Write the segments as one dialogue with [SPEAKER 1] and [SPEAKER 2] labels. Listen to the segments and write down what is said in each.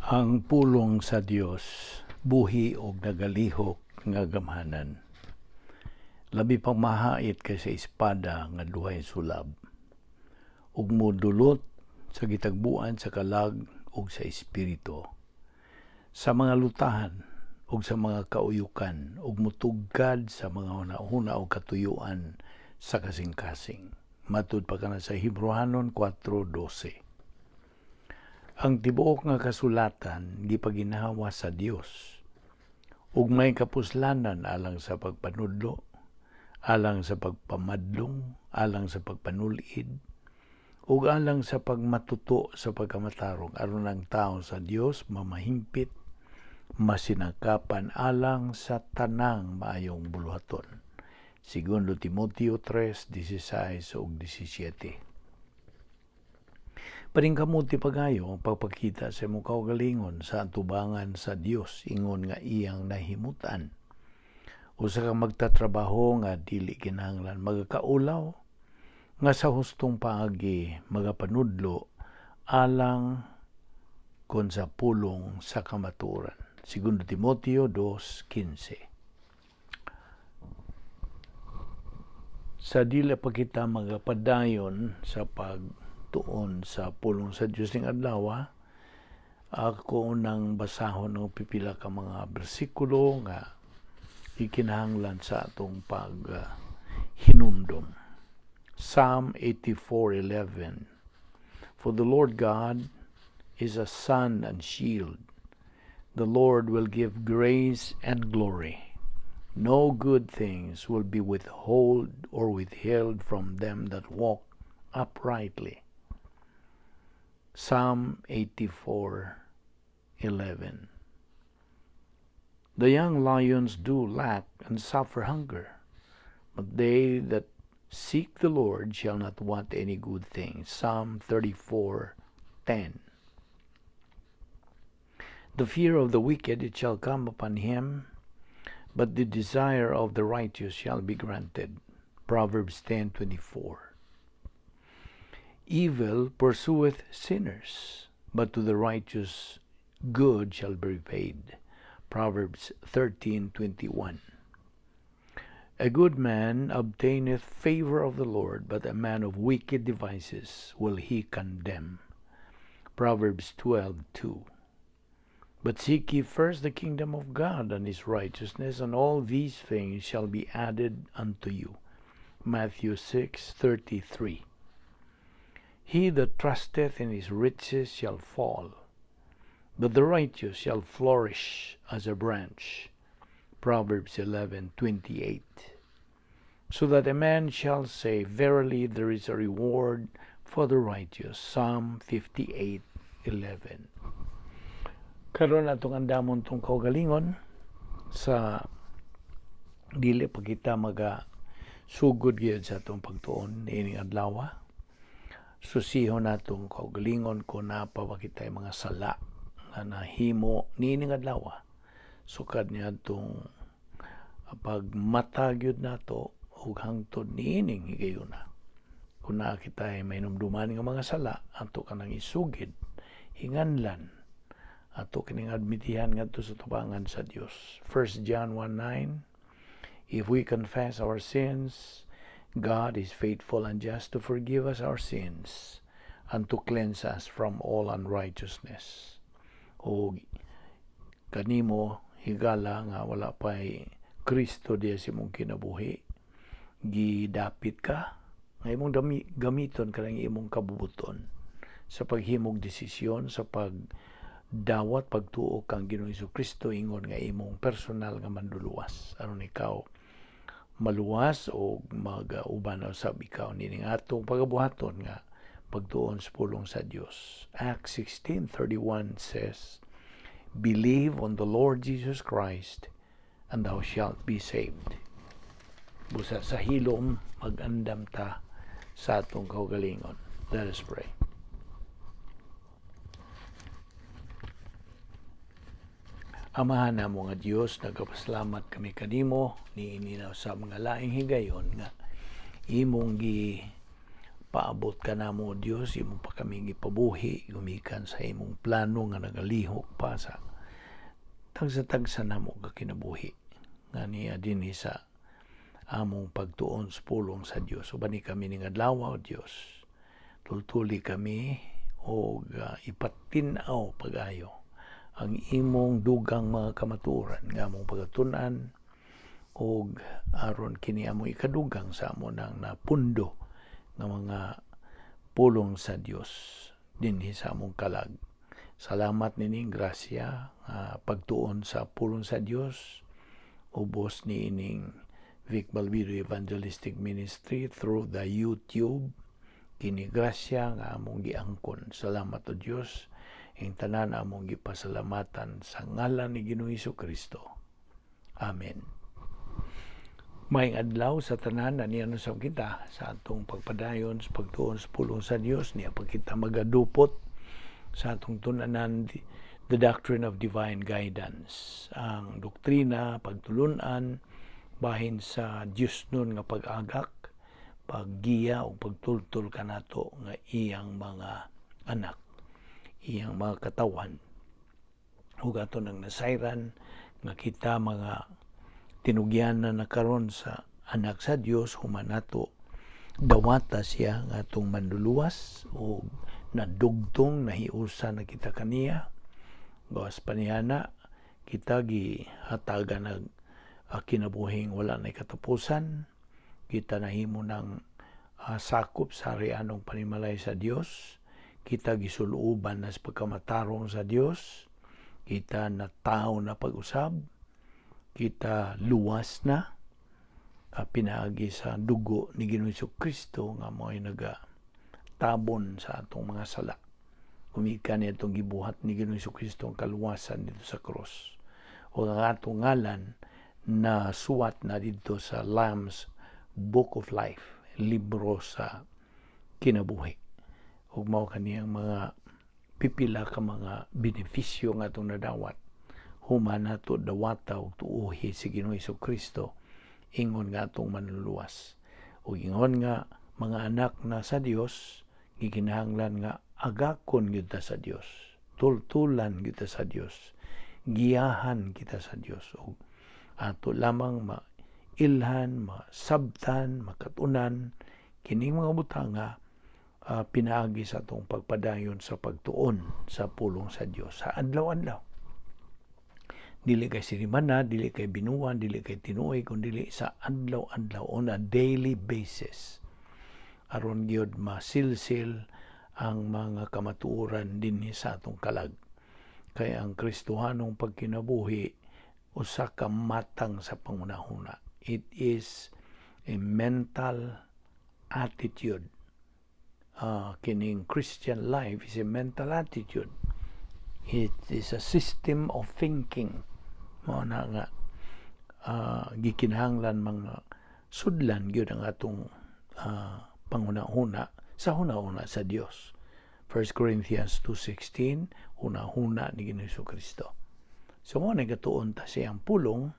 [SPEAKER 1] Ang pulong sa Dios buhi og nagalihok nga gamhanan. Labi pang mahait kaysa espada nga duhay sulab. Ug modulot sa gitagbuan sa kalag ug sa espiritu. Sa mga lutahan ug sa mga kauyukan ug mutugkad sa mga hunahuna ug katuyuan sa kasing-kasing. Matud pa kana sa Hebreohanon 4:12. Ang tibuok nga kasulatan gipaginhawa sa Dios ug may kapuslanan alang sa pagpanudlo, alang sa pagpamadlong, alang sa pagpanulid, ug alang sa pagmatuto sa pagkamatarong aron ang tao sa Dios mamahimpit, masinakapan alang sa tanang maayong buluhaton. Segundo Timoteo 3:16 ug 17. Paningkamuti pagayo ang pagpakita sa imong kaugalingon sa atubangan sa Dios ingon nga iyang nahimutan. Usa ka magtatrabaho nga dili kinahanglan magakaulaw nga sa hustong paagi magapanudlo alang kon sa pulong sa kamatuoran. Segundo Timoteo 2:15. Sa dili pa kita magapadayon sa pagtuon sa pulong sa Dios ning adlaw, ako nang basahon ng pipila ka mga bersikulo nga ikinahanglan sa atong pag hinumdom. Psalm 84:11. For the Lord God is a sun and shield. The Lord will give grace and glory. No good things will be withhold or withheld from them that walk uprightly. Psalm 84:11. The young lions do lack and suffer hunger, but they that seek the Lord shall not want any good thing. Psalm 34:10. The fear of the wicked, it shall come upon him, but the desire of the righteous shall be granted. Proverbs 10:24. Evil pursueth sinners, but to the righteous good shall be repaid. Proverbs 13:21. A good man obtaineth favor of the Lord, but a man of wicked devices will he condemn. Proverbs 12:2. But seek ye first the kingdom of God and his righteousness, and all these things shall be added unto you. Matthew 6:33. He that trusteth in his riches shall fall, but the righteous shall flourish as a branch. Proverbs 11:28. So that a man shall say, verily there is a reward for the righteous. Psalm 58:11. Karon atong andamon tong kaugalingon sa dili pa kita maga sugod gyud sa atong pagtuon niining adlaw. Susihon natong kaugalingon kung naa pa ba kitay mga sala nga nahimo niining adlaw. Sukad niadtong pagmata gyud nato ug hangtod niining higayuna. Kung naa kitay mainumduman nga mga sala, ato kanang isugid, hinganlan, ato kining admitihan ngadto sa tubangan sa Dios. 1 John 1:9. If we confess our sins, God is faithful and just to forgive us our sins and to cleanse us from all unrighteousness. O kanimo higala nga wala pa'y Kristo diya sa imong kinabuhi, gidapit ka nga imong gamiton kanang imong kabubuton sa paghimog desisyon, sa pagdawat pagtuo kang Ginoong Hesukristo ingon nga imong personal nga manluluwas aron ikaw maluwas o mag-uban usab ikaw nining atong pagabuhaton nga pagtuon sa pulong sa Dios. Acts 16:31 says, believe on the Lord Jesus Christ and thou shalt be saved. Busa sa hilom mag-andam ta sa atong kaugalingon. Let us pray. Amahan namo nga Dios, nagapasalamat kami kanimo niini na sa mga laing higayon nga imong gi Paabot ka namo, Dios, imo pa kami gipabuhi gumikan sa imong plano nga nagalihok pa sa tagsa-tagsa namo ka kinabuhi nga niya dinhi sa among pagtuon sa pulong sa Dios. Ubani kami ning adlaw, o Dios. Tultuli kami og ipatin-aw pag-ayo ang imong dugang mga kamatuoran nga among pagatun-an og aron kini among ikadugang sa amo nang napundo nga mga pulong sa Dios dinhi sa among kalag. Salamat nining grasya nga pagtuon sa pulong sa Dios ubos ni ining Vic Balbido Evangelistic Ministry through the YouTube. Kini grasya nga among giangkon. Salamat, o Dios. Ing tanan among gipasalamatan sa ngalan ni Ginoong Kristo. Amen. Maayong adlaw sa tanan. Aniya usab kita sa atong pagpadayon sa pagtuon sa pulong sa Dios. Niya pa kita magadupot sa atong tun-anan, the doctrine of divine guidance, ang doktrina, pagtulunan bahin sa Dios nun nga pag-agak, paggiya o pagtultol kanato nga iyang mga anak, iyang mga katawan. Ug ato nang nasayran nga kita mga tinugyanan na karon sa anak sa Dios human nato dawata siya nga atong manluluwas o nadugtong nahiusa na kita kaniya. Gawas pa niana, kita gihatagan nag kinabuhing wala na katapusan. Kita nahimo ng sakop sa harianong panimalay sa Dios. Kita gisuluban na sa pagkamatarong sa Dios. Kita natawo na pag-usab. Kita luwas na pinaagi sa dugo ni Ginoong Kristo nga mo'y naga tabon sa atong mga sala. Gumikan niya itong gibuhat ni Ginoong Kristo ang kaluwasan dito sa cross. O ang atong ngalan na suwat na dito sa Lamb's Book of Life, libro sa kinabuhi. Ug mao kaniyang mga pipila ka mga benepisyo nga atong nadawat human nato dawata og tuohi si Ginoong Kristo ingon nga atong manluluwas. Ug ingon nga mga anak na sa Dios, gikinahanglan nga agakon gyud ta sa Dios, tultulan gyud ta sa Dios, giyahan kita sa Dios ug ato lamang mailhan, masabtan, makatunan kining mga butanga pinaagi sa atong pagpadayon sa pagtuon sa pulong sa Dios sa adlaw-adlaw. Dili kay sirimana, dili kay binuan, dili kay tinuoy, kun dili sa adlaw-adlaw, on a daily basis. Aron gyud masilsil ang mga kamatuoran dinhi sa atong kalag. Kay ang Kristohanong pagkinabuhi usa ka matang sa pangunahuna. It is a mental attitude. Kining Christian life is a mental attitude. It is a system of thinking. Mao na nga gikinahanglan mga sudlan gyud ang atong panghuna-huna sa huna-huna sa Dios. 1 Corinthians 2:16, huna-huna ni Ginoong Kristo. So mo nagatuon ta siyang pulong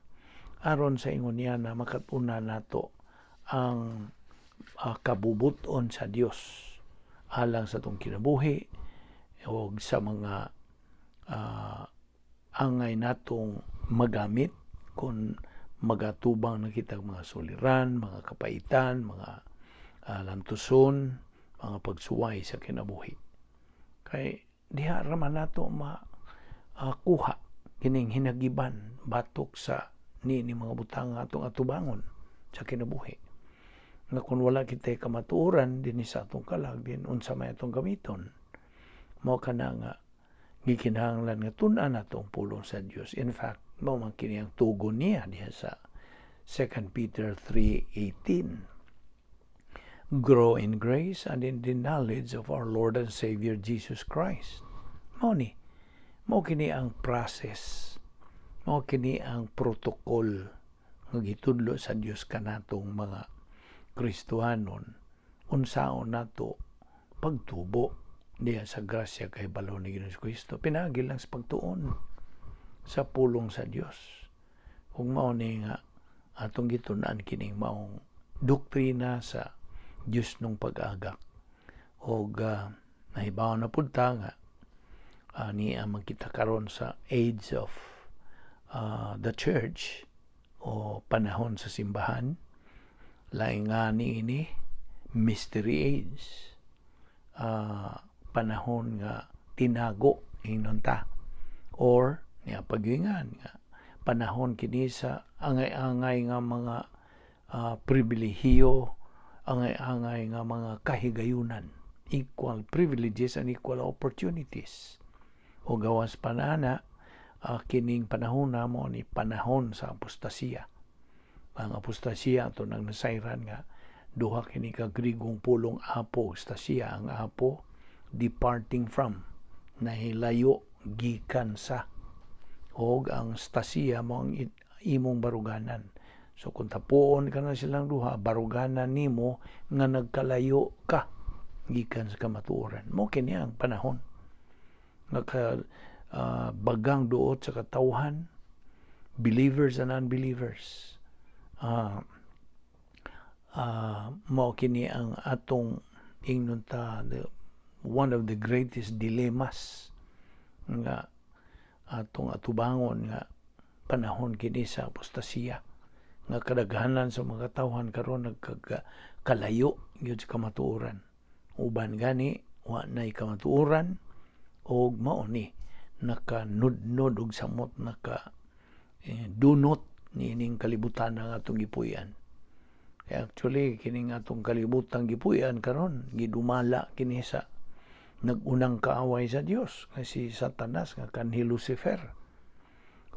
[SPEAKER 1] aron sa ingon niya na makatuna nato ang kabubuton sa Dios alang sa atong kinabuhi o sa mga angay natong magamit kung magatubang na kita mga suliran, mga kapaitan, mga lantuson, mga pagsuway sa kinabuhi. Kay diha raman nato makuha kining hinagiban batok sa ni mga butang atong atubangon sa kinabuhi. Nga kung wala kita kamatuoran dinhi sa atong kalag, din unsa may atong gamiton. Mao kana nga gikinahanglan nga tun-an nato ang pulong sa Dios. In fact, mao man kini ang tugon niya diha sa 2 Peter 3:18. Grow in grace and in the knowledge of our Lord and Savior Jesus Christ. Mao ni. Mao kini ang process. Mao kini ang protocol nga gitudlo sa Dios kanatong mga Kristohanon unsaon nato pagtubo diha sa grasya kay balo ni Ginoong Kristo, pinaagi lang sa pagtuon sa pulong sa Dios. Kung mao ni nga atong gitun-an kining maong doktrina sa Dios nung pag-agak. Og nahibaw na pud ta nga niya man kita karon sa age of the church o panahon sa simbahan. Lain nga niini, mystery age, panahon nga tinago ingnon ta, or niya pagyingan nga panahon kini sa angay-angay nga mga pribilehiyo, angay-angay nga mga kahigayunan, equal privileges and equal opportunities. O gawas panana, kining panahon na mo ni panahon sa apostasiya. Ang apostasiya ato nang nasayran nga duha kini ka Grigong pulong, apo stasia. Ang apo, departing from, nahilayo gikan sa, og ang stasia mo ang imong baruganan. So kung tapuon ka na silang duha, baruganan nimo nga nagkalayo ka gikan sa kamatuoran. Mo kini ang panahon nga ka bagang duot sa katawhan, believers and unbelievers. Mao kini ang atong ingnon ta one of the greatest dilemmas nga atong atubangon, nga panahon kini sa apostasiya nga kadaghanan sa mga tawhan karon nagkalayo gyud sa kamatuoran. Uban gani wa nay kamatuoran og mao ni nakanudnod og samot, naka dunot niining kalibutan ang atong gipuy-an. Kaya actually kining atong kalibutan gipuy-an karon, gidumala kini sa nag-unang kaaway sa Dios nga si Satanas, nga kanhi Lucifer,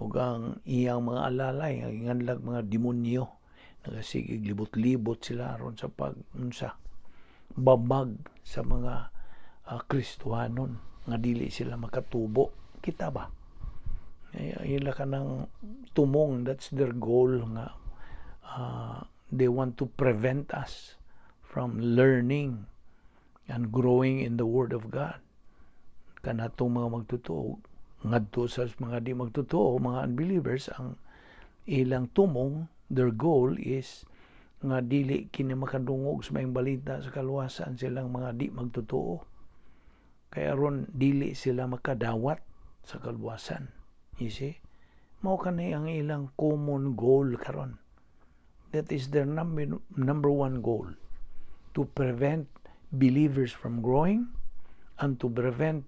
[SPEAKER 1] ug ang iyang mga alalay nga ginganlag mga demonyo. Nagasigig libot-libot sila aron sa pag unsa, babag sa mga Kristohanon nga dili sila makatubo. Kita ba ay, ila kanang tumong, that's their goal nga they want to prevent us from learning and growing in the Word of God, kanatong mga magtotoo ngadto sa mga di magtotoo, mga unbelievers. Ang ilang tumong, their goal is nga dili kini makadungog sa maayong balita sa kaluwasan silang mga di magtotoo, kaya aron dili sila makadawat sa kaluwasan. You see, mao kani ang ilang common goal karon. That is their number one goal, to prevent believers from growing and to prevent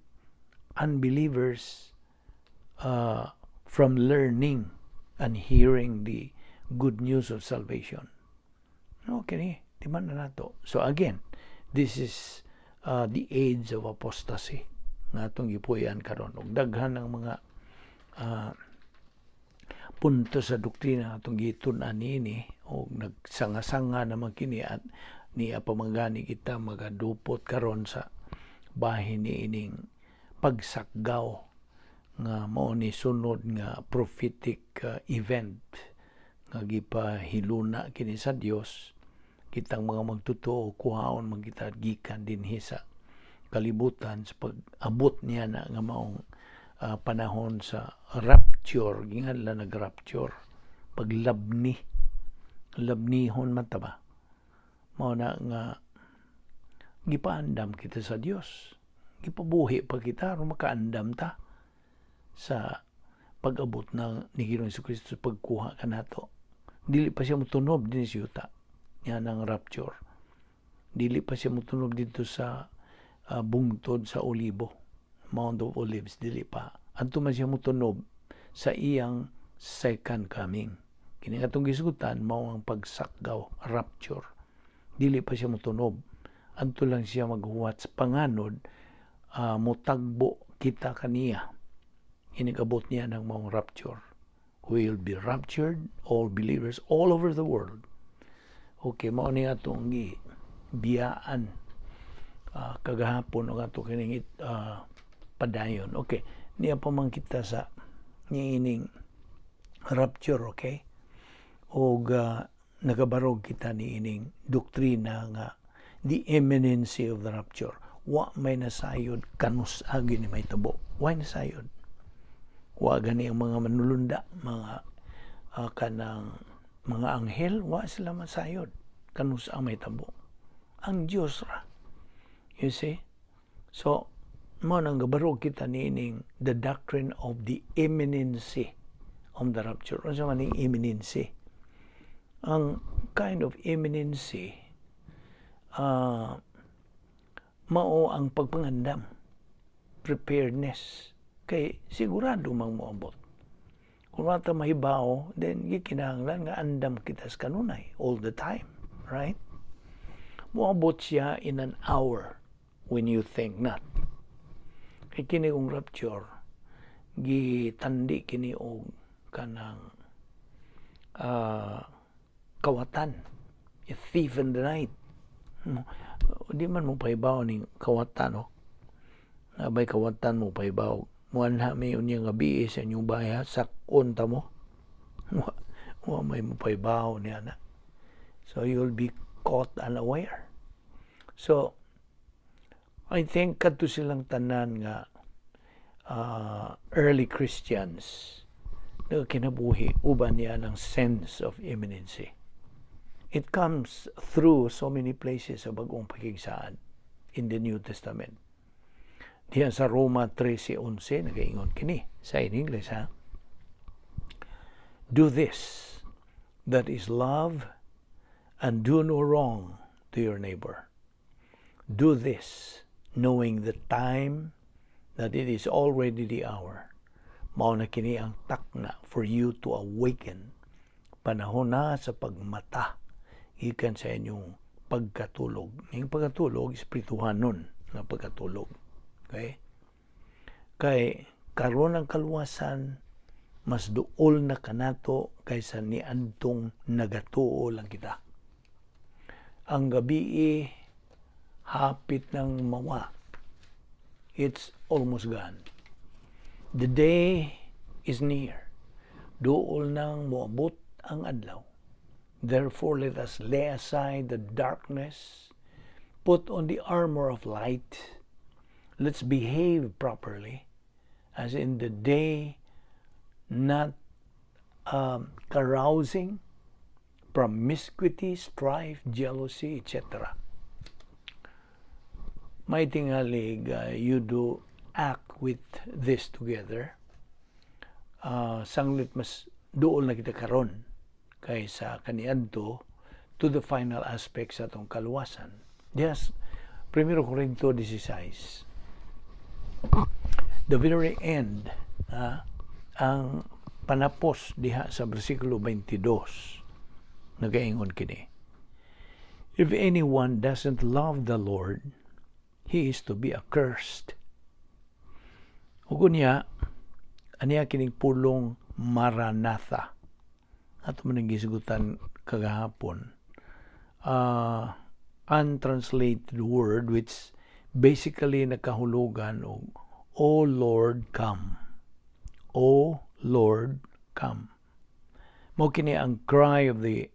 [SPEAKER 1] unbelievers from learning and hearing the good news of salvation. Okay, di man na nato. So again, this is the age of apostasy nga atong gipuy-an karon. Ug daghan ng mga punto sa doktrina atong gitun-an niini og nagsanga-sanga naman kini, at niya pamangani kita magadupot karon sa bahin ni ining pagsakgaw nga mao ni sunod nga prophetic event nga gipahiluna kini sa Dios. Kitang mga magtotoo, kuhaon man kita gikan dinhi sa kalibutan sa pag-abot niya na nga maong panahon sa rapture. Ginganlan nag-rapture, paglabni, labnihon man ta ba. Mao na nga gipaandam kita sa Dios, gipabuhi pa kita aron makaandam ta sa pag-abot ng ni Ginoong Kristo sa pagkuha kanato. Dili pa siya motunob dinhi sa yuta. Yan ang rapture. Dili pa siya motunob dito sa bungtod sa Olibo, Mount of Olives, dili pa. Adto man siya motunob sa iyang second coming. Kini atong gisgutan mao ang pagsakgaw, rapture. Dili pa siya motunob. Adto lang siya maghuwat sa panganod, motagbo kita kaniya. Inigabot niya ng maong rapture. We will be raptured, all believers all over the world. Okay, mao ni atong biyaan kagahapon o ato kining padayon. Okay, niya pa man kita sa niining rapture, okay? Og nagabarog kita niining doktrina nga the imminency of the rapture. Wa may nasayod kanus agi ni mahitabo. Wa nasayod. Wa gani ang mga manulunda, mga kanang mga anghel, wa sila masayod kanus ang mahitabo. Ang Dios ra. You see? So, mao nang gabarog kita niining the doctrine of the imminency of the rapture. Unsa man ning imminency? Ang kind of imminency mao ang pagpangandam, preparedness. Kay sigurado mang moabot. Kung wa ta mahibaw, then gikinahanglan nga andam kita sa kanunay all the time, right? Moabot siya in an hour when you think not. Kay kini kong rapture, gitandi kini og kanang kawatan, a thief in the night. Di man mo pahibaw ning kawatan, no? Nabay kawatan mo pahibaw. Muanha mi unya nga gabii sa inyong bahay, sak-on ta mo. Wa may mo pahibaw niya na. So you'll be caught unaware. So, I think kadto silang tanan nga early Christians nagkinabuhi uban niya ng sense of imminency. It comes through so many places sa Bagong Pakigsaad in the New Testament. Diyan sa Roma 13:11 nagaingon kini sa in English, ha. "Do this, that is love, and do no wrong to your neighbor. Do this, knowing the time, that it is already the hour." Mao na kini ang takna for you to awaken. Panahon na sa pagmata gikan sa inyong pagkatulog. Yung pagkatulog, espirituhanon nga pagkatulog. Okay? Kay karon ang kaluwasan mas duol na kanato kaysa niadtong nagatuo lang kita. Ang gabii hapit ng mawa. It's almost gone. The day is near. Duol nang moabot ang adlaw. Therefore, let us lay aside the darkness, put on the armor of light. Let's behave properly, as in the day, not carousing, promiscuity, strife, jealousy, etc. May tingalig, you do act with this together. Sanglit mas duol na kita karon kaysa kaniadto to the final aspect sa atong kaluwasan. Yes, 1 Corinto 16. The very end, ang panapos diha sa bersikulo 22, nagaingon kini. "If anyone doesn't love the Lord, he is to be accursed." Ug unya, aniya kining pulong "Maranatha". Ato man ang gisgutan kagahapon. Untranslated word which basically nakahulugan og "O Lord, come. O Lord, come." Mao kini ang cry of the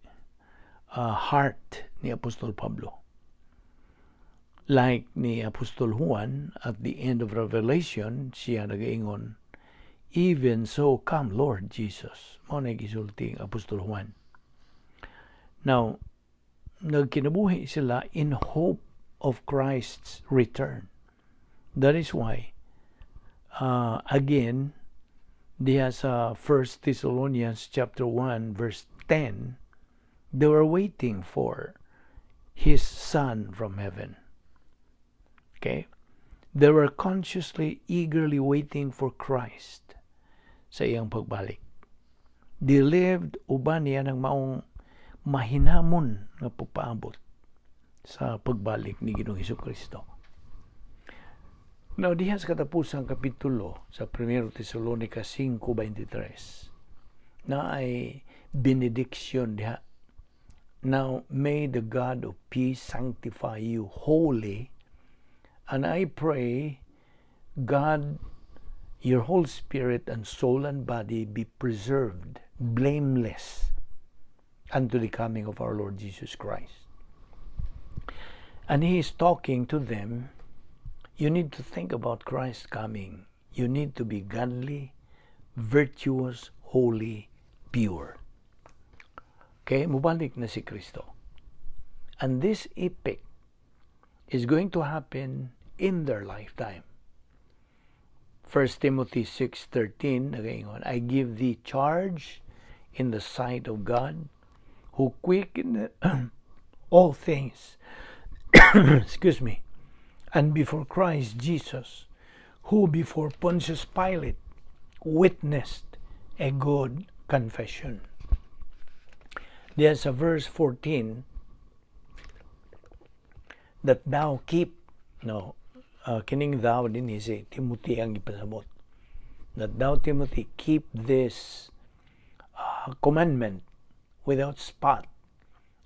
[SPEAKER 1] heart ni Apostol Pablo. Like ni Apostol Juan at the end of Revelation, siya nagaingon, "Even so, come, Lord Jesus." Mao na gisulti ang Apostol Juan. Now, nagkinabuhi sila in hope of Christ's return. That is why, again, diha sa 1 Thessalonians chapter 1 verse 10, they were waiting for his Son from heaven. Okay? They were consciously, eagerly waiting for Christ sa iyang pagbalik. They lived uban niya ng maong mahinamon nga pagpaabot sa pagbalik ni Ginoong Kristo. Now, diha sa katapusang kapitulo sa 1 Tesalonica 5:23 na ay benediction diha. "Now, may the God of peace sanctify you wholly, and I pray, God, your whole spirit and soul and body be preserved blameless unto the coming of our Lord Jesus Christ." And he is talking to them. You need to think about Christ coming. You need to be godly, virtuous, holy, pure. Okay, mubalik na si Kristo. And this epic Is going to happen in their lifetime. 1 Timothy 6:13 nagaingon, "I give thee charge in the sight of God, who quickeneth all things," excuse me, "and before Christ Jesus, who before Pontius Pilate witnessed a good confession." There's a verse 14, "that thou keep," no, kining "thou" din si Timothy ang ipasabot, "that thou, Timothy, keep this commandment without spot,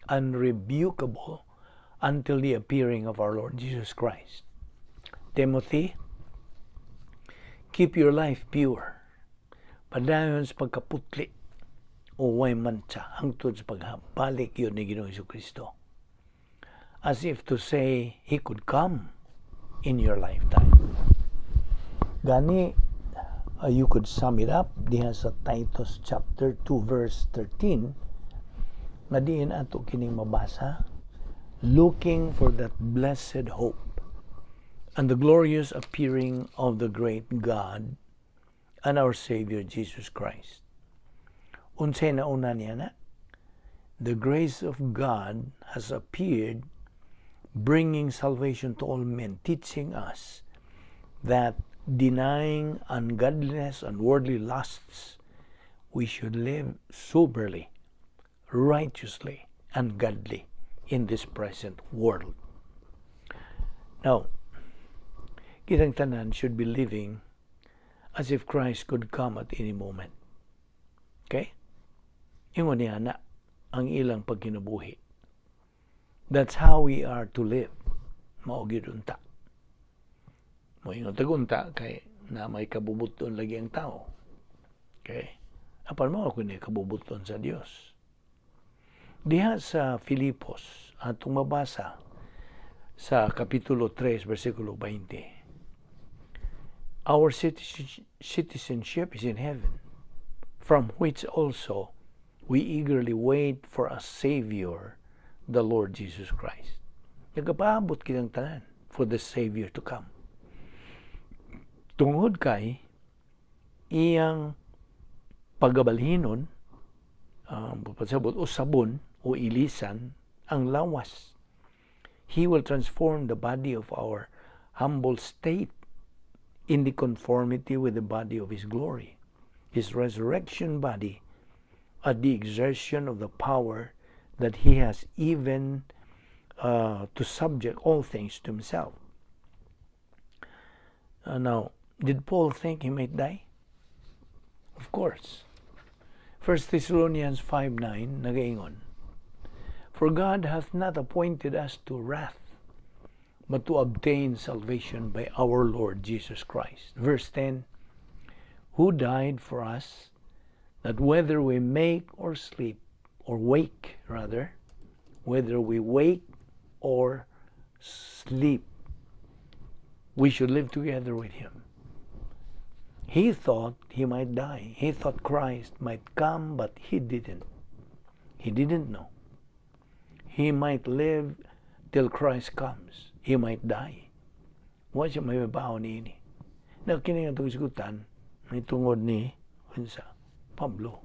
[SPEAKER 1] unrebukable, until the appearing of our Lord Jesus Christ." Timothy, keep your life pure. Padayon sa pagkaputli o way mantsa hangtod sa pagbalik gyud ni Ginoong Kristo. As if to say, He could come in your lifetime. Gani, you could sum it up diha sa Titus chapter 2 verse 13 nga diin ato kining mabasa, "looking for that blessed hope and the glorious appearing of the great God and our Savior Jesus Christ." Unsay nauna niya na? The grace of God has appeared, bringing salvation to all men, teaching us that denying ungodliness and worldly lusts, we should live soberly, righteously, and godly in this present world. Now, kitang tanan should be living as if Christ could come at any moment. Okay? Ingon niya na ang ilang pagkinabuhi. That's how we are to live. Mao gyud unta. Moingon tag unta kay na may kabubuton lagi ang tao. Okay? Apan mao kuno kabubuton sa Dios. Diha sa Filipos, atong mabasa sa Kapitulo 3, versikulo 20. "Our citizenship is in heaven, from which also we eagerly wait for a Savior, the Lord Jesus Christ." Nagapaabot kitang tanan for the Savior to come. Tungod kay iyang pagabalhinon, pasabot o sabon o ilisan ang lawas. He will transform the body of our humble state in the conformity with the body of His glory, His resurrection body, at the exertion of the power that He has even to subject all things to Himself. Now, did Paul think he might die? Of course. 1 Thessalonians 5:9 nagaingon, "For God hath not appointed us to wrath, but to obtain salvation by our Lord Jesus Christ." Verse 10, "Who died for us, that whether we make or sleep, or wake rather, whether we wake or sleep, we should live together with Him." He thought he might die. He thought Christ might come, but he didn't. He didn't know. He might live till Christ comes. He might die. Wa siya may mabaho niini. Na kini nga itong isgutan, may tungod ni unsa, Pablo.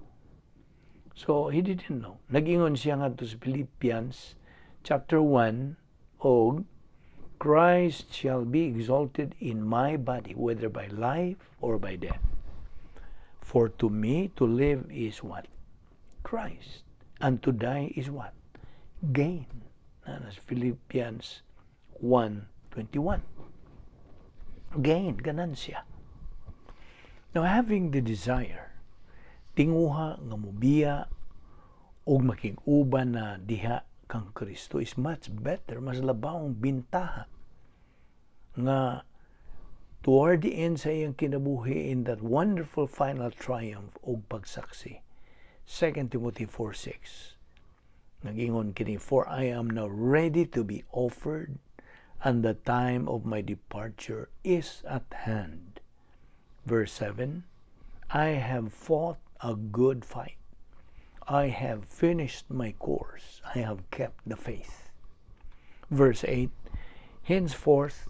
[SPEAKER 1] So he didn't know. Nag-ingon siya ngadto sa Philippians chapter 1 og "Christ shall be exalted in my body, whether by life or by death. For to me to live is what? Christ. And to die is what? Gain." That's Philippians 1:21. Gain, ganansya. Now, having the desire, tinguha nga mubiya og makig-uban na diha kang Kristo is much better, mas labawng bintaha nga toward the end sa iyang kinabuhi in that wonderful final triumph og pagsaksi. 2 Timothy 4:6. Nagingon kini, "For I am now ready to be offered, and the time of my departure is at hand." Verse 7, "I have fought a good fight. I have finished my course. I have kept the faith." Verse 8, Henceforth,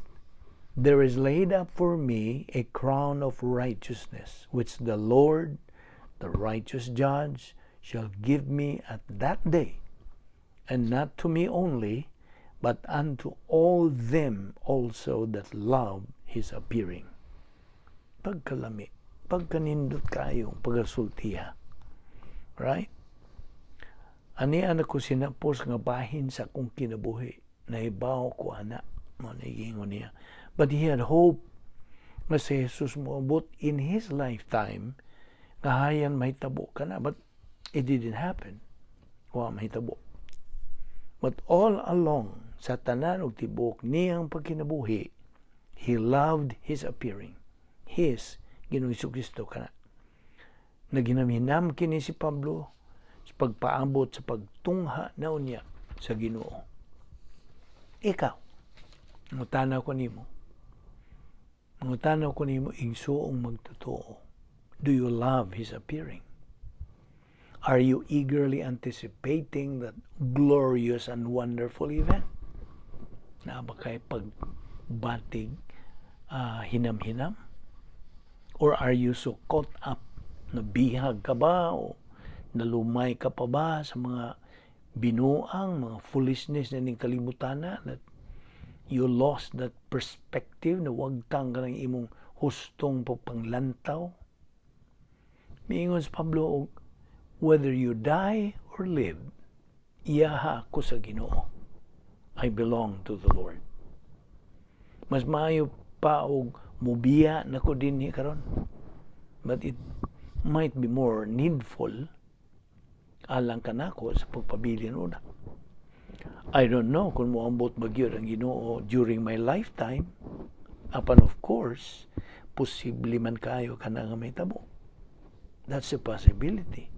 [SPEAKER 1] there is laid up for me a crown of righteousness, which the Lord, the righteous judge, shall give me at that day, and not to me only, but unto all them also that love his appearing. Pagkalami, pagkanindot kayong pagasultiha. Right? Ani ana ko sinapos nga bahin sa akong kinabuhi. Nahibaw ko ana. Mao na giingon niya. But he had hope nga si Jesus moabot in his lifetime nga hayan mahitabo kana. But it didn't happen. Wa mahitabo. But all along, sa tanan og tibuok niyang pagkinabuhi, he loved his appearing. His Ginoong Kristo kana. Naghinam-hinam kini si Pablo sa pagpaabot sa pagtungha na unya sa Ginoo. Ikaw, mangutana ko nimo. Mangutana ko nimo, igsuong magtotoo. Do you love his appearing? Are you eagerly anticipating that glorious and wonderful event? Naa ba kay pagbatig hinam-hinam? Or are you so caught up? Nabihag ka ba? O nalumay ka pa ba sa mga binuang, mga foolishness na ning kalibutan that you lost that perspective na wagtang ka ng imong hustong pagpanglantaw? Miingon si Pablo, whether you die or live, iyaha ako sa Ginoo. I belong to the Lord. Mas maayo pa og mubiya na ko dinhi karon. But it might be more needful alang kanako sa pagpabilin una. I don't know kung moambot ba gyud ang Ginoo during my lifetime. Apan of course, posible man kayo kana nga mahitabo. That's a possibility.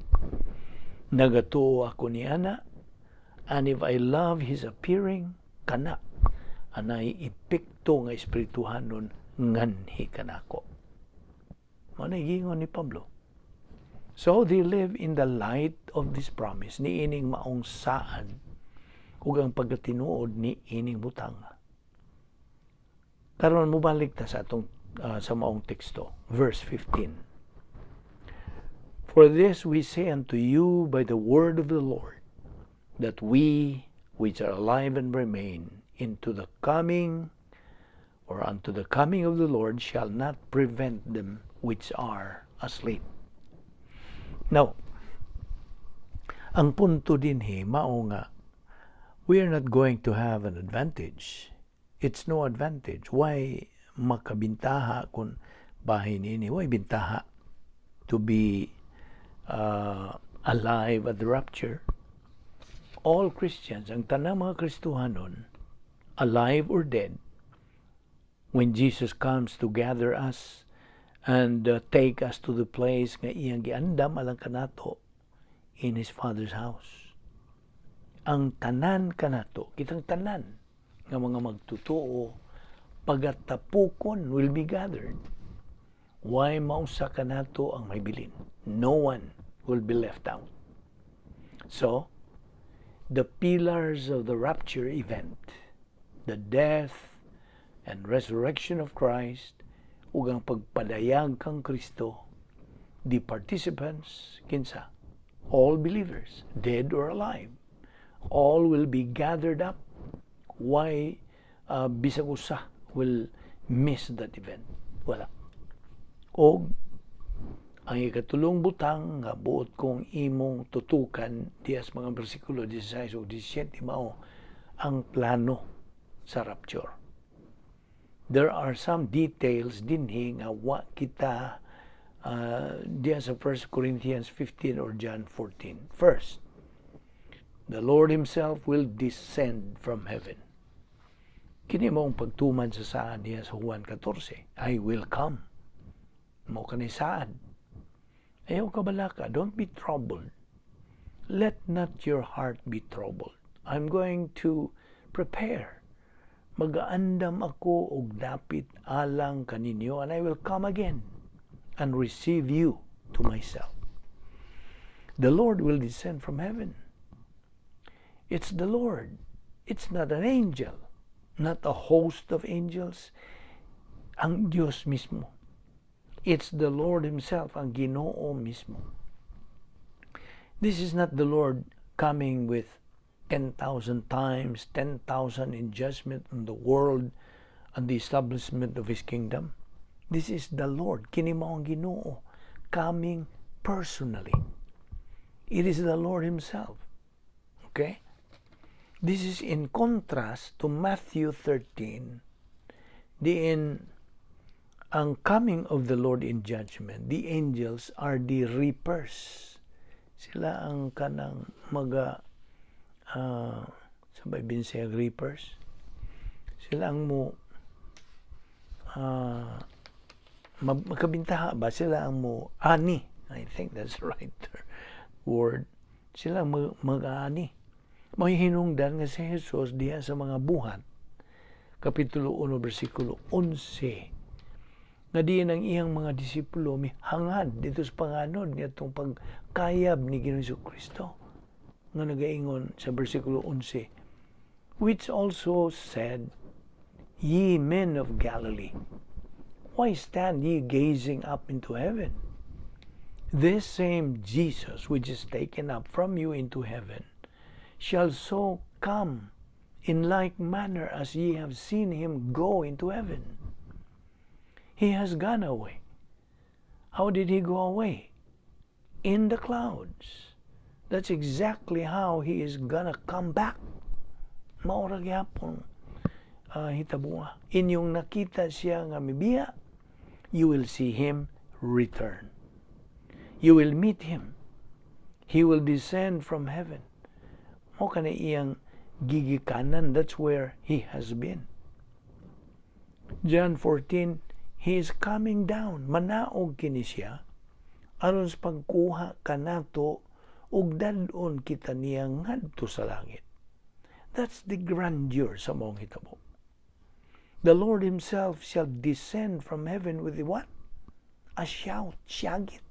[SPEAKER 1] Nagatuo ako ni ana, and if I love his appearing, kana anay epekto nga espirituhanon nganhi kanako. Mao na giingon ni Pablo. So they live in the light of this promise ni ining maong saad ug ang pagkatinuod ni ining butang. Karon mobalik ta sa atong sa maong teksto, verse 15. For this we say unto you by the word of the Lord, that we which are alive and remain into the coming or unto the coming of the Lord shall not prevent them which are asleep. Now, ang punto dinhi mao nga we are not going to have an advantage. It's no advantage. Why makabintaha kung bahin ini? Why bintaha to be alive at the rapture? All Christians, ang tanang mga Kristohanon, alive or dead, when Jesus comes to gather us and take us to the place nga iyang giandam alang kanato in His Father's house. Ang tanan kanato, kitang tanan nga mga magtutuo, pagatapukon will be gathered. Why mausa kanato ang may bilin? No one will be left out. So, the pillars of the rapture event, the death and resurrection of Christ, ug ang pagpadayag kang Kristo, the participants, kinsa? All believers, dead or alive, all will be gathered up. Why bisag usa will miss that event? Wala. Og ang ikatulong butang nga buot kong imong tutukan diya sa mga bersikulo 16 ug 17 mao ang plano sa rapture. There are some details dinhi nga wa kita diya sa 1 Corinthians 15 or John 14. First, the Lord Himself will descend from heaven. Kini mo ang pagtuman sa saad niya sa Juan 14. "I will come." Mao kani saad. Ayaw kabalaka, don't be troubled. Let not your heart be troubled. I'm going to prepare. Magaandam ako og dapit alang kaninyo, and I will come again and receive you to myself. The Lord will descend from heaven. It's the Lord. It's not an angel. Not a host of angels. Ang Diyos mismo. It's the Lord Himself, ang Ginoo mismo. This is not the Lord coming with 10,000 times 10,000 in judgment on the world and the establishment of His kingdom. This is the Lord, kini mao ang Ginoo, coming personally. It is the Lord Himself. Okay? This is in contrast to Matthew 13, diin ang coming of the Lord in judgment, the angels are the reapers. Sila ang kanang maga sa Bible reapers. Sila ang mo makabintaha ba, sila ang mo ani. I think that's the right word. Sila ang mag-ani. May hinungdan nga si Jesus diha sa mga Buhat, Kapitulo 1, versikulo 11, nga diin ang iyang mga disipulo mihangad dito sa panganod niadtong pagkayab ni Ginoong Kristo nga nagaingon sa versikulo 11, "Which also said, 'Ye men of Galilee, why stand ye gazing up into heaven? This same Jesus which is taken up from you into heaven shall so come in like manner as ye have seen him go into heaven.'" He has gone away. How did he go away? In the clouds. That's exactly how he is gonna come back. Mao ra gyapon hitabua. Inyong nakita siya nga mibiya, you will see him return. You will meet him. He will descend from heaven. Mao kana iyang gigikanan. That's where he has been. John 14, he is coming down. Manaog kini siya aron sa pagkuha kanato ug dad-on kita niya ngadto sa langit. That's the grandeur sa maong hitabo. The Lord himself shall descend from heaven with the what? A shout, syagit,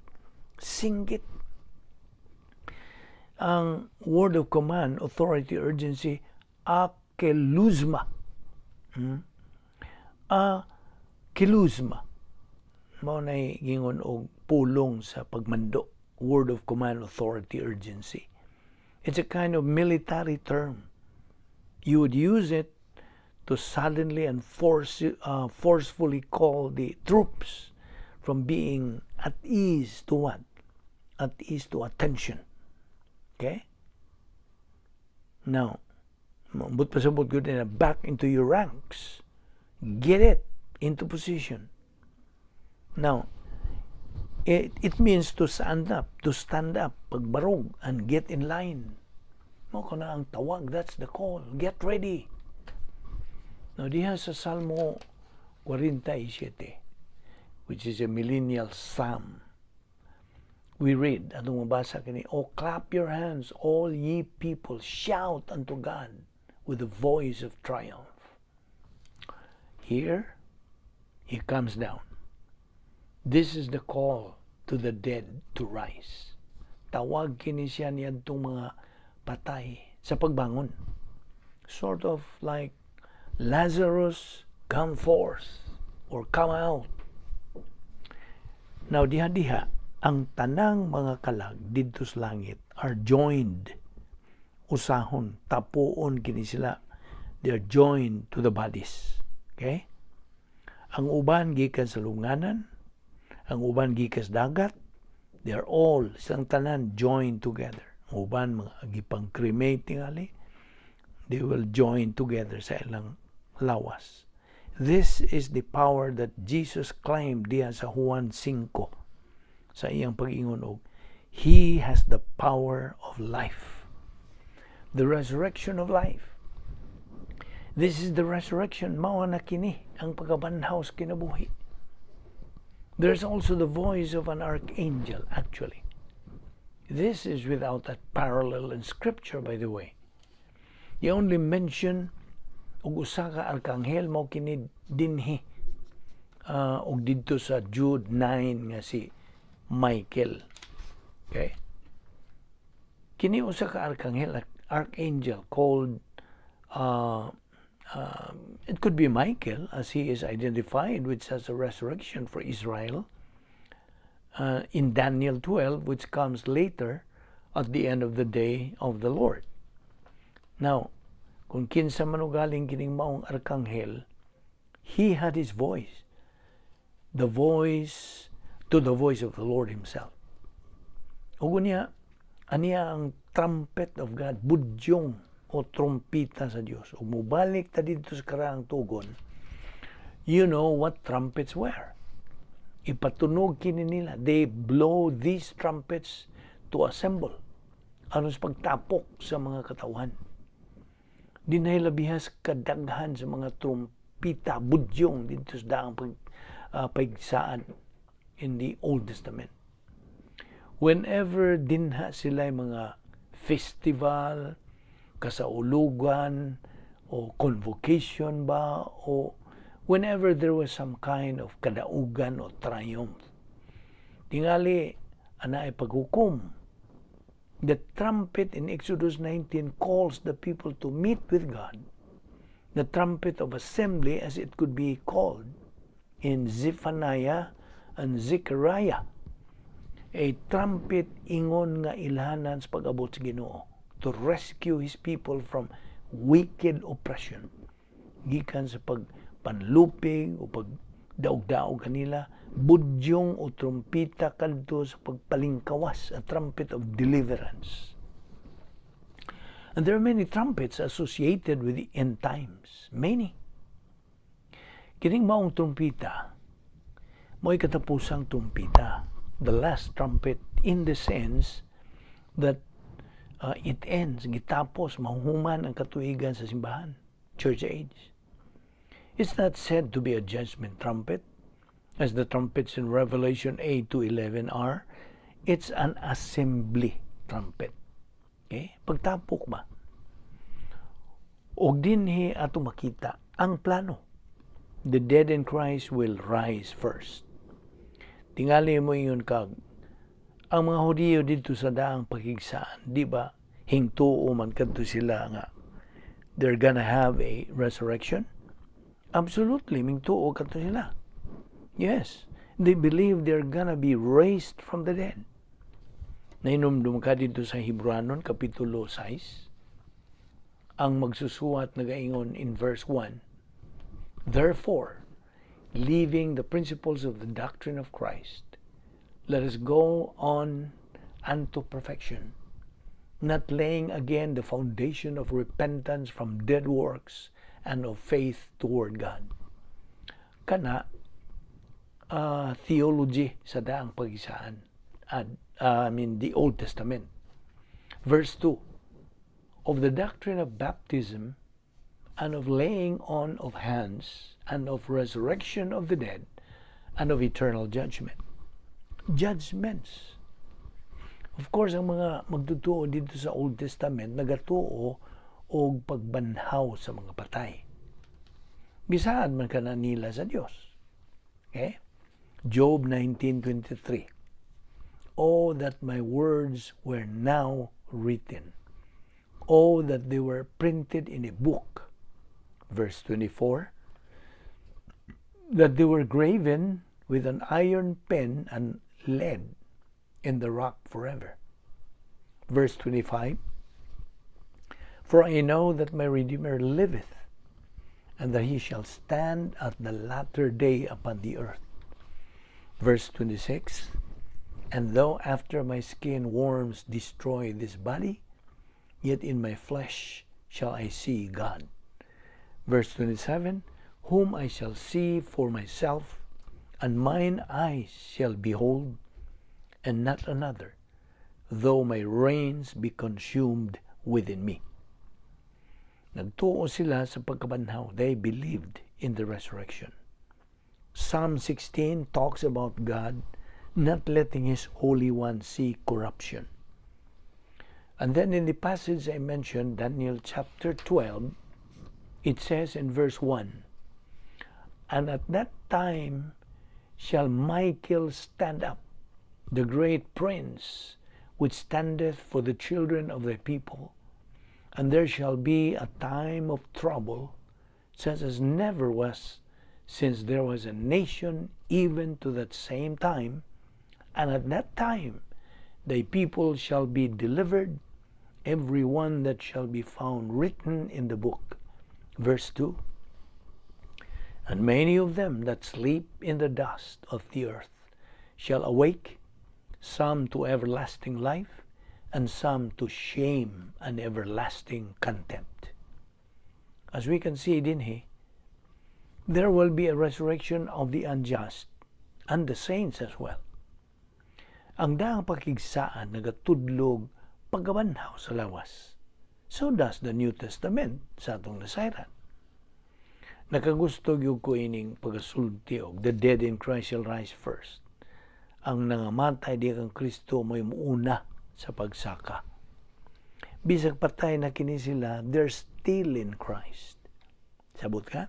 [SPEAKER 1] singgit. Ang word of command, authority, urgency, akeluzma. Akeluzma. Mao na gingon og pulong sa pagmando. Word of command, authority, urgency. It's a kind of military term. You would use it to suddenly and forcefully call the troops from being at ease to what? At ease to attention. Okay? Now, but pasabot gud na back into your ranks. Get it into position. Now, it means to stand up, pagbarog, and get in line. Mao kana ang tawag, that's the call. Get ready. Now, diha sa Salmo 47, which is a millennial psalm, we read, atong mabasa kini, "Oh, clap your hands, all ye people, shout unto God with the voice of triumph." Here, he comes down. This is the call to the dead to rise. Tawag kini siya niadtong mga patay sa pagbangon. Sort of like "Lazarus, come forth" or "come out." Now diha-diha ang tanang mga kalag didto sa langit are joined, usahon, tapuon kini sila. They are joined to the bodies. Okay? Ang uban gikan sa lunganan, ang uban gikan sa dagat, they are all, silang tanan joined together. Ang uban mga gipang cremate tingali, they will join together sa ilang lawas. This is the power that Jesus claimed diha sa Juan 5 sa iyang pag-ingon og He has the power of life. The resurrection of life. This is the resurrection. Mao na kini ang pagkabanhaw sa kinabuhi. There's also the voice of an archangel, actually. This is without a parallel in Scripture, by the way. The only mention og usa ka arkanghel mao kini dinhi og didto sa Jude 9 nga si Michael. Okay? Kini usa ka arkanghel, archangel called It could be Michael, as he is identified with such a resurrection for Israel in Daniel 12, which comes later at the end of the day of the Lord. Now, kung kinsa man galing kining maong arkanghel, he had his voice, the voice to the voice of the Lord himself. Ug niya, aniya ang trumpet of God, budyong o trumpita sa Dios. Ug mubalik ta didto sa karaang tugon, you know what trumpets were. Ipatunog kini nila. They blow these trumpets to assemble. Aron sa pagtapok sa mga katawhan. Dinhi labihas kadaghan sa mga trumpita, budyong didto sa daang pag, pagsaan in the Old Testament. Whenever dinha sila mga festival, kasaulugan, o convocation ba, o whenever there was some kind of kadaugan o triumph. Tingali, ana ay paghukom. The trumpet in Exodus 19 calls the people to meet with God. The trumpet of assembly, as it could be called in Zephaniah and Zechariah. A trumpet ingon nga ilhanan sa pag-abot sa Ginoo to rescue His people from wicked oppression. Gikan sa pagpanlupig o pagdaog-daog kanila, budyong o trumpita kadto sa pagpalingkawas, a trumpet of deliverance. And there are many trumpets associated with the end times. Many. Kining maong trumpita, mo'y katapusang trumpita. The last trumpet in the sense that it ends, gitapos, mahuman ang katuigan sa simbahan, church age. It's not said to be a judgment trumpet, as the trumpets in Revelation 8 to 11 are. It's an assembly trumpet. Okay? Pagtapok ba? Og dinhi ato makita ang plano. The dead in Christ will rise first. Tingali mo ingon kag ang mga Hudiyo didto sa daang pakigsaan, di ba? Hingtuo man kadto sila nga they're gonna have a resurrection? Absolutely, mingtuo kadto sila. Yes, they believe they're gonna be raised from the dead. Nahinumdum ka didto sa Hebreanon, Kapitulo 6, ang magsusuwat nagaingon in verse 1, "Therefore, leaving the principles of the doctrine of Christ, let us go on unto perfection, not laying again the foundation of repentance from dead works and of faith toward God." Kana theology sa daang pagisaan. I mean, the Old Testament. Verse 2, "Of the doctrine of baptism and of laying on of hands and of resurrection of the dead and of eternal judgment." Judgments. Of course, ang mga magtutuo didto sa Old Testament nagatuo og pagbanhaw sa mga patay. Gisaad man kana nila sa Dios. Okay? Job 19:23. "Oh, that my words were now written. Oh, that they were printed in a book." Verse 24. "That they were graven with an iron pen and lead in the rock forever." Verse 25. "For I know that my Redeemer liveth, and that he shall stand at the latter day upon the earth." Verse 26, "And though after my skin worms destroy this body, yet in my flesh shall I see God." Verse 27, "Whom I shall see for myself, and mine eyes shall behold, and not another, though my reins be consumed within me." Nagtuo sila sa pagkabanhaw. They believed in the resurrection. Psalm 16 talks about God not letting His Holy One see corruption. And then in the passage I mentioned, Daniel chapter 12, it says in verse 1, "And at that time shall Michael stand up, the great prince, which standeth for the children of thy people, and there shall be a time of trouble." such as never was since there was a nation even to that same time. And at that time thy people shall be delivered, every one that shall be found written in the book. Verse 2. And many of them that sleep in the dust of the earth shall awake, some to everlasting life, and some to shame and everlasting contempt. As we can see dinhi, there will be a resurrection of the unjust and the saints as well. Ang Daang Pakigsaad nagatudlog pagkabanhaw sa lawas. So does the New Testament sa atong nasayran. Nakagusto gyud ko ining pagasulti og "The dead in Christ shall rise first." Ang nangamatay di kang Kristo may muuna sa pagsaka. Bisag patay na kini sila, they're still in Christ. Sabot ka?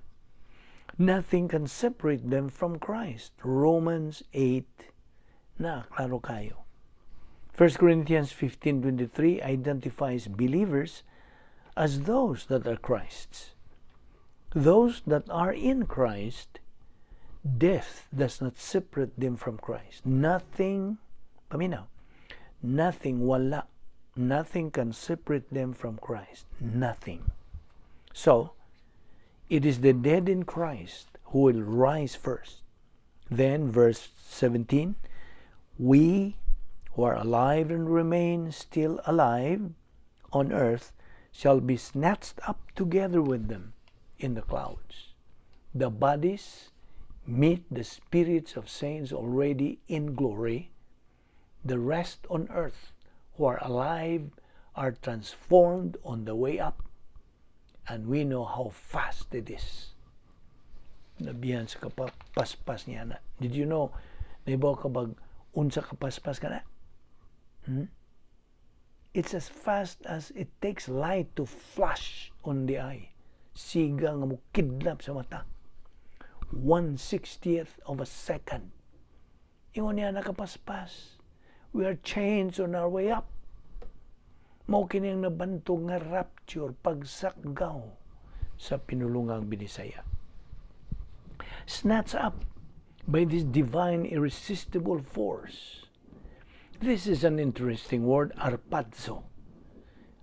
[SPEAKER 1] Nothing can separate them from Christ. Romans 8 na klaro kayo. 1 Corinthians 15:23 identifies believers as those that are Christ's. Those that are in Christ, death does not separate them from Christ. Nothing, paminaw, nothing, wala, nothing can separate them from Christ. Nothing. So, it is the dead in Christ who will rise first. Then, verse 17, we who are alive and remain still alive on earth shall be snatched up together with them in the clouds. The bodies meet the spirits of saints already in glory. The rest on earth who are alive are transformed on the way up. And we know how fast it is. Nabihan sa kapaspas niya na. Did you know, naibaw ka bag unsa kapaspas ka na? Hmm? It's as fast as it takes light to flash on the eye. Siga nga mo kidlap sa mata. 1/60th of a second. Ingon niya nakapaspas. We are changed on our way up. Mao kini ang nabantog nga rapture, pagsakgaw sa Pinulungang Binisaya. Snatched up by this divine irresistible force. This is an interesting word, arpazo.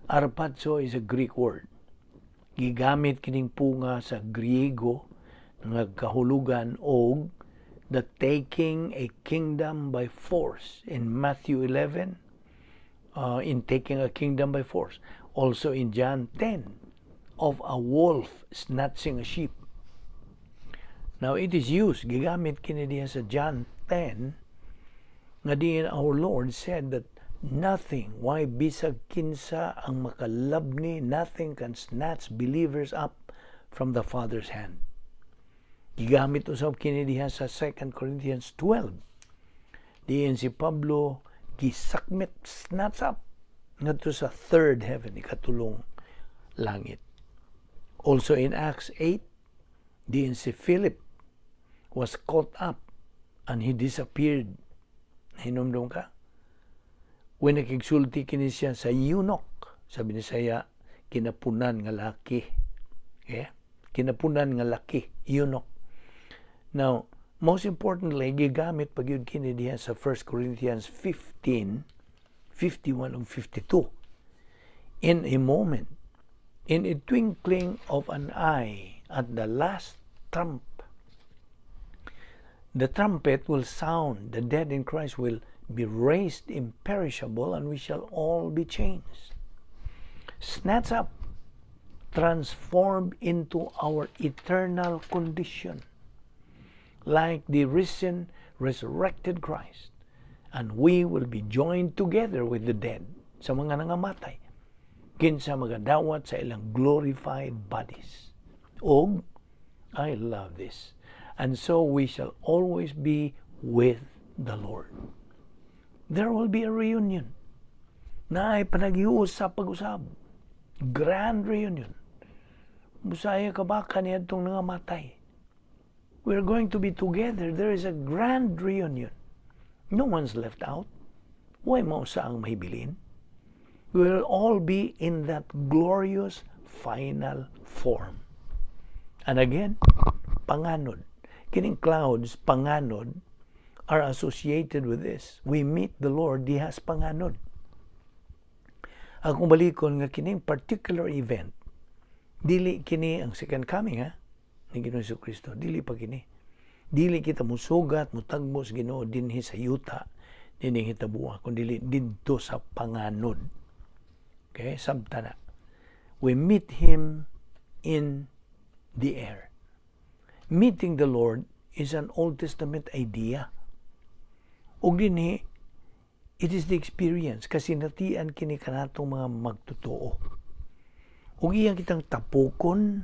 [SPEAKER 1] Arpazo is a Greek word. Gigamit kining punga sa Griego nga kahulugan og the taking a kingdom by force in Matthew 11, in taking a kingdom by force. Also in John 10, of a wolf snatching a sheep. Now it is used, gigamit kini diha sa John 10, nga diin our Lord said that nothing, why bisag kinsa ang makalabni, nothing can snatch believers up from the Father's hand. Gigamit usab kini diha sa 2 Corinthians 12. Diin si Pablo gisakmit, snatch up ngadto sa third heaven, ikatulong langit. Also in Acts 8, diin si Philip was caught up and he disappeared. Hinumdum ka? When nakigsulti kini siya sa eunuch, sabi ni saya, kinapunan nga laki. Okay? Kinapunan nga laki, eunuch. Now, most importantly, gigamit pag yun kini diha sa 1 Corinthians 15, 51 ug 52. In a moment, in a twinkling of an eye, at the last trump, the trumpet will sound, the dead in Christ will be raised imperishable, and we shall all be changed. Snatched up, transformed into our eternal condition, like the risen, resurrected Christ. And we will be joined together with the dead, sa mga nangamatay, kinsa magadawat sa ilang glorified bodies. Og, I love this. And so we shall always be with the Lord. There will be a reunion. Naay panaghiusa pag-usab. Grand reunion. Busaya ka ba kaniadtong nangamatay? We're going to be together. There is a grand reunion. No one's left out. Way mausa ang mahibilin? We will all be in that glorious final form. And again, panganod. Kining clouds, panganod, are associated with this. We meet the Lord diha sa panganod. Akong balikon nga kining particular event, dili kini ang second coming ha, ni Ginoong Kristo. Dili pa kini. Dili kita musugat, mutagbo sa Ginoo dinhi sa yuta, nining hitabuha, kun dili didto sa panganod. Okay, sabta na. We meet Him in the air. Meeting the Lord is an Old Testament idea. Ug dinhi, it is the experience kasi natian kini kanatong mga magtotoo. Ug iyang kitang tapukon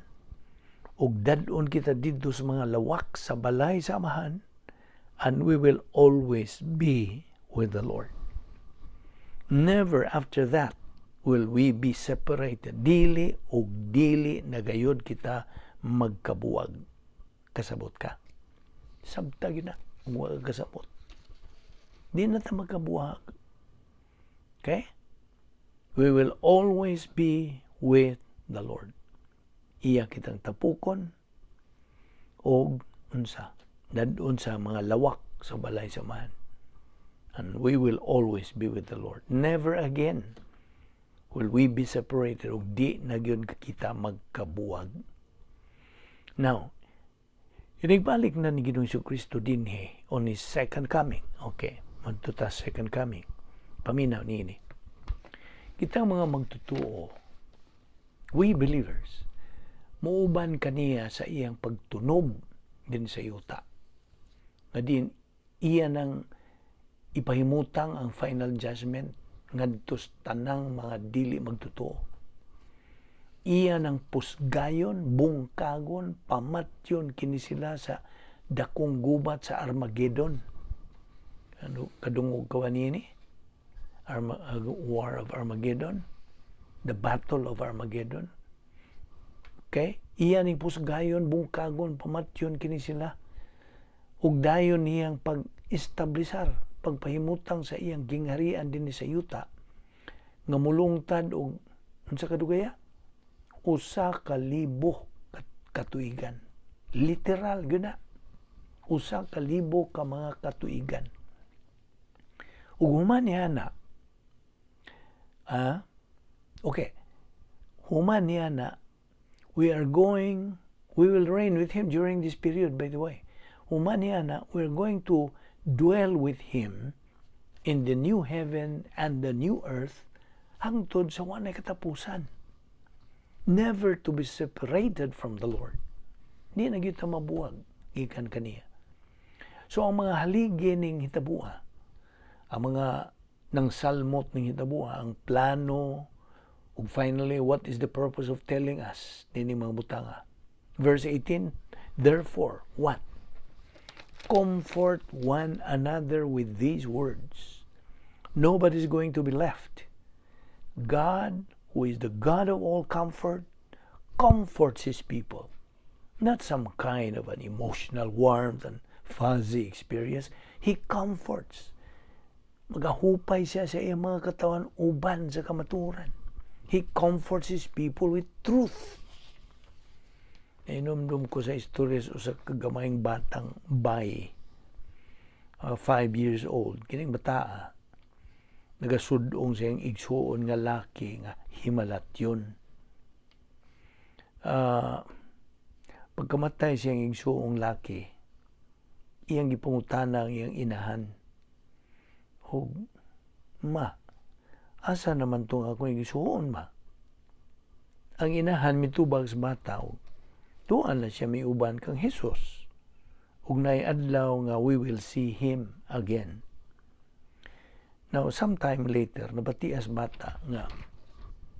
[SPEAKER 1] ug dad-on kita didto sa mga lawak sa balay sa Amahan, and we will always be with the Lord. Never after that will we be separated. Dili ug dili na gayod kita magkabuwag. Kasabot ka? Sabta gyud na. Wa kasabot. Di na ta magkabuwag. Okay? We will always be with the Lord. Iya kitang tapukon og unsa dad-on sa mga lawak sa balay sa Amahan. And we will always be with the Lord. Never again will we be separated ug di na gyud kita magkabuwag. Now, inigbalik na ni Ginoong Kristo dinhi on His second coming. Okay, madto ta second coming. Paminaw niini. Kitang mga magtutuo, we believers, muuban kaniya sa iyang pagtunob din sa yuta. Nga din, iya nang ipahimutang ang final judgment ngadto sa tanang mga dili magtotoo. Iya nang pusgayon, bungkagon, pamatyon kini sila sa dakong gubat sa Armageddon. Ano, kadungog ka niini? War of Armageddon? The Battle of Armageddon? Okay? Iya ning pusgayon, bungkagon, pamatyon kini sila. Ug dayon niyang pag-establisar, pagpahimutang sa iyang gingharian dinhi sa yuta nga mulungtad og unsa kadugaya? 1,000 katuigan. Literal gyud na. 1,000 ka mga katuigan. Ug human niya na, okay, human niya na, we will reign with Him during this period, by the way. Human niya na, we are going to dwell with Him in the new heaven and the new earth hangtod sa walay katapusan. Never to be separated from the Lord. Di na gyud ta mabuwag gikan kaniya. So ang mga haligi ning hitabua, ang mga nang salmot ning hitabua, ang plano, ug finally, what is the purpose of telling us nining mga butanga? Verse 18, therefore, what? Comfort one another with these words. Nobody is going to be left. God, who is the God of all comfort, comforts His people. Not some kind of an emotional warmth and fuzzy experience. He comforts. Magahupay siya sa iyang mga katawan uban sa kamaturan. He comforts His people with truth. Inumdum ko sa istorya sa usa ka gamayng batang bay, 5 years old, kining bataa, nagasudong sa iyang igsuon nga laki nga himalatyon. Pagkamatay siyang igsuong laki, iyang gipangutana ang iyang inahan. Ug, "Ma, asa naman tong akong igsuon, ma?" Ang inahan mitubag sa bata, og tuan na siya miuban kang Jesus. Ug naay adlaw nga we will see Him again. Now, sometime later, nabatias bata nga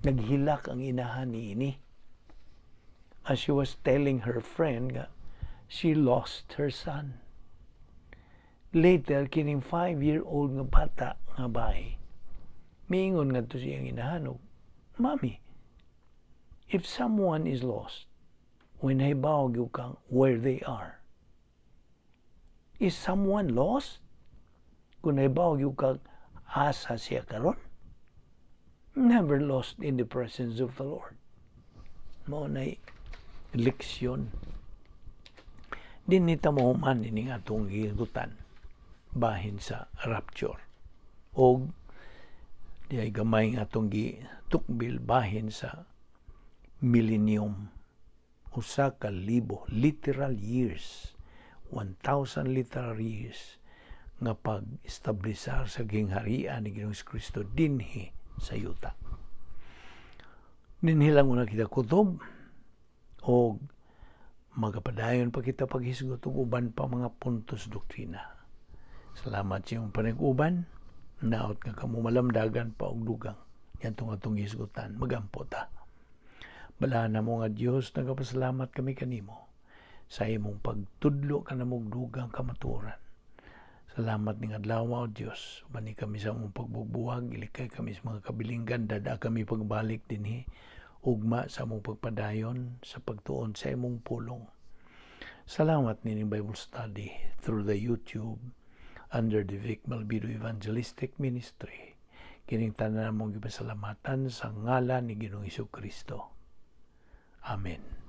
[SPEAKER 1] naghilak ang inahan niini. As she was telling her friend nga she lost her son. Later, kining 5-year-old nga bata nga bae, miingon ngadto sa iyang inahan og, "Mami, if someone is lost, when nahibaw gyud kang where they are, is someone lost? Kung nahibaw gyud kang asa siya karon?" Never lost in the presence of the Lord. Mao na leksyon. Dinhi ta mahuman ining atong gihisgutan bahin sa rapture. Og diay gamay nga atong gitukbil bahin sa millennium, 1,000 literal years, 1,000 literal years nga pag-establisar sa gingharian ni Ginoong Kristo dinhi sa yuta. Dinhi lang una kita kutob og magapadayon pa kita paghisgot og uban pa mga puntos doktrina. Salamat sa iyong panag-uban. Naot nga kamo malamdagan pa og dugang ngadtong atong hisgutan. Magampo ta. Balaan mo nga Dios, nagapasalamat kami kanimo sa imong pagtudlo kanamog dugang kamatuoran. Salamat ning adlaw, o Dios. Ubani kami sa among pagbugbuwag, ilikay kami sa mga kabilinggan, dad-a kami pagbalik dinhi ugma sa among pagpadayon sa pagtuon sa imong pulong. Salamat nining Bible study through the YouTube under the Vic Malvido Evangelistic Ministry. Kining tanan mong gipasalamatan sa ngalan ni Ginoong Kristo. Amen.